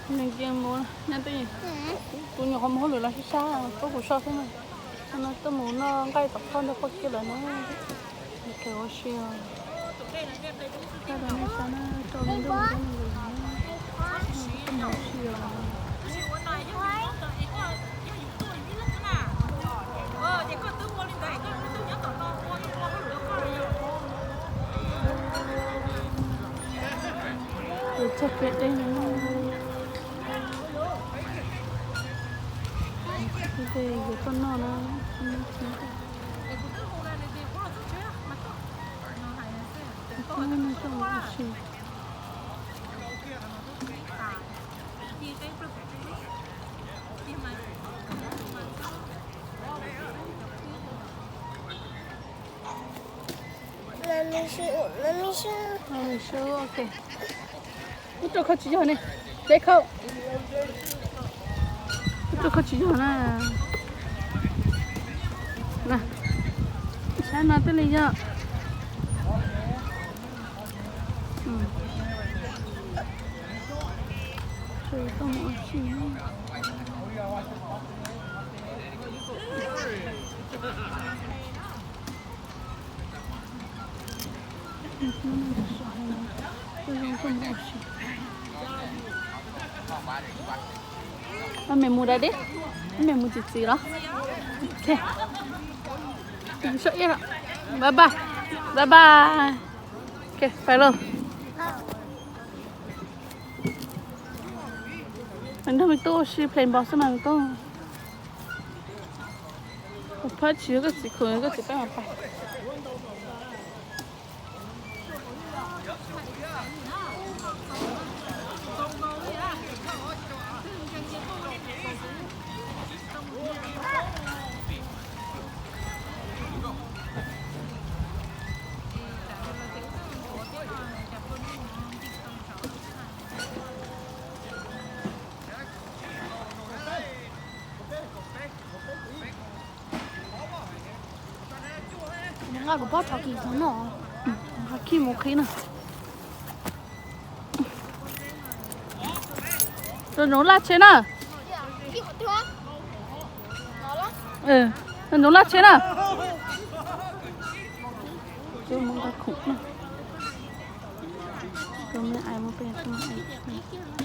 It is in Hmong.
Nws nce mus nyob twj ywm. Kuv nyuam qhuav mus hauj lwm los sib sab, pub kuv soj xwb na. No tuaj mus noj nqaij tom phoj ntawm poj kiag lawm na. Nws kawg ua si os. Thaij rau nej saib na, rau nej nrog mus nrog nws, tuaj mus ua si os. Yuav txog pem dej no. Dej yuav tuaj noj na. Tuaj mus ua si. Ub, rau koj tsis yog ne, Dej Khauj. Ub, rau koj tsis yog na. Saib no twb li yog. Tuaj mus ua si. Mem mus dais deb, mem mus txiv txiv los. Bye bye, bye bye. Pais lauj. Nrog me tub ua si ples npos xwb mas me tub. Phab tsis yog koj txiv khu, koj txiv pab mas pais. Nqa kuv pob tov kis no, qhib mus qhib na. Rau nws laj tsheb na. Rau nws laj tsheb na. Muab nqa khoom na. Rau me ais muab peb tub ais.